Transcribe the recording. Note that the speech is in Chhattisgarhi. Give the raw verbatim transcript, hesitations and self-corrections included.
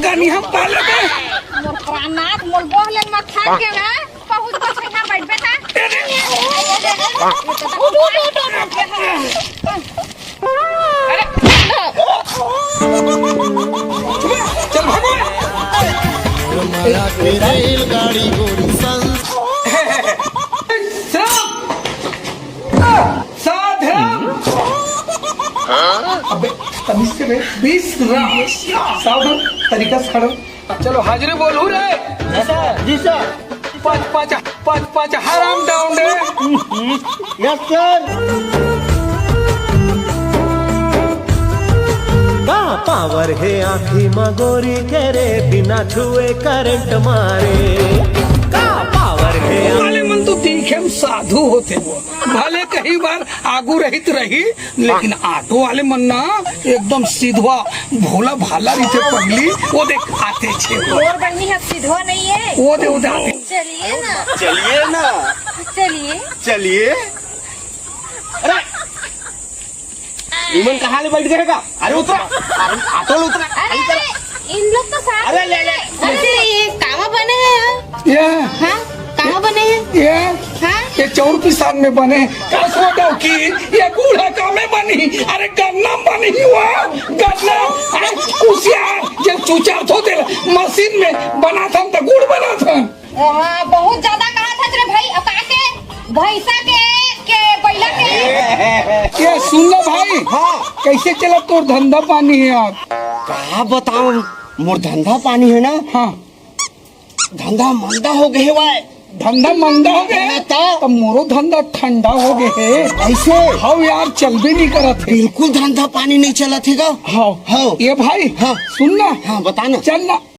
गानी हम पाल लेबे। मोर प्राणनाथ, मोर बोहलेन मत खान के ना। बहुत कुछ यहाँ बैठ बेटा। अरे, चल भागो। रेलगाड़ी गोरी संस साधराम। अबे, तमीज से बे, विश्राम। सावधान, तरीका से खड़ा। चलो, हाजिरी बोलू रे। जी सर, जी सर। पाँच, पाँच, पाँच, पाँच, हराम डाउन रे। Yes sir. का पावर हे आँखी म गोरी के रे, बिना छुए करंट मारे। का पावर हे? वाले मन तो देखे म साधु होथे वो, भले कहीं बार आगू रहित रही, लेकिन ऑटो वाले मन ना एकदम सीधवा भोला भाला रहिथे पगली। वो देख आते छे वो। मोर बहिनी ह सीधवा नहीं है। वो दे, वो दे आते। चलिए ना। चलिए ना। चलिए। चलिए। अरे, इमन कहाँ ले बैठ गए का? अरे उतरा, अरे ऑटो ले उतरा। अरे, अरे, इन लोग तो साथ अरे, में ले, ले। हैं। अरे, ये कहाँ बने हैं यार? ये हाँ, कहाँ बने हैं? ये हाँ? ये चौर पिसान में बने। का सोचो कि ये बूढ़ा का में बनी? अरे गन्ना बनी हुआ, गन्ना। अरे कुसियार, जब चुचा धो दे मशीन में बनाथन त गुड़ बनाथन। हाँ, बहुत ज्यादा कहा था रे भाई, अब का के? भैंसा के, के बैला के? ये सुन ना भाई, हाँ। कैसे चला तोर धंधा पानी है यार? का बताऊं, मोर धंधा पानी है ना, हाँ। धंधा मंदा हो गए वाय। धंधा मंदा हो गए? हाँ, तो? तो मोरो धंधा ठंडा हो गए है। ऐसे? हाँ यार, चलबे नहीं करत है। बिल्कुल धंधा पानी नहीं चलत है का? हाँ। हाँ। ये भाई, हाँ। सुन ना। हाँ, बता ना। चल ना।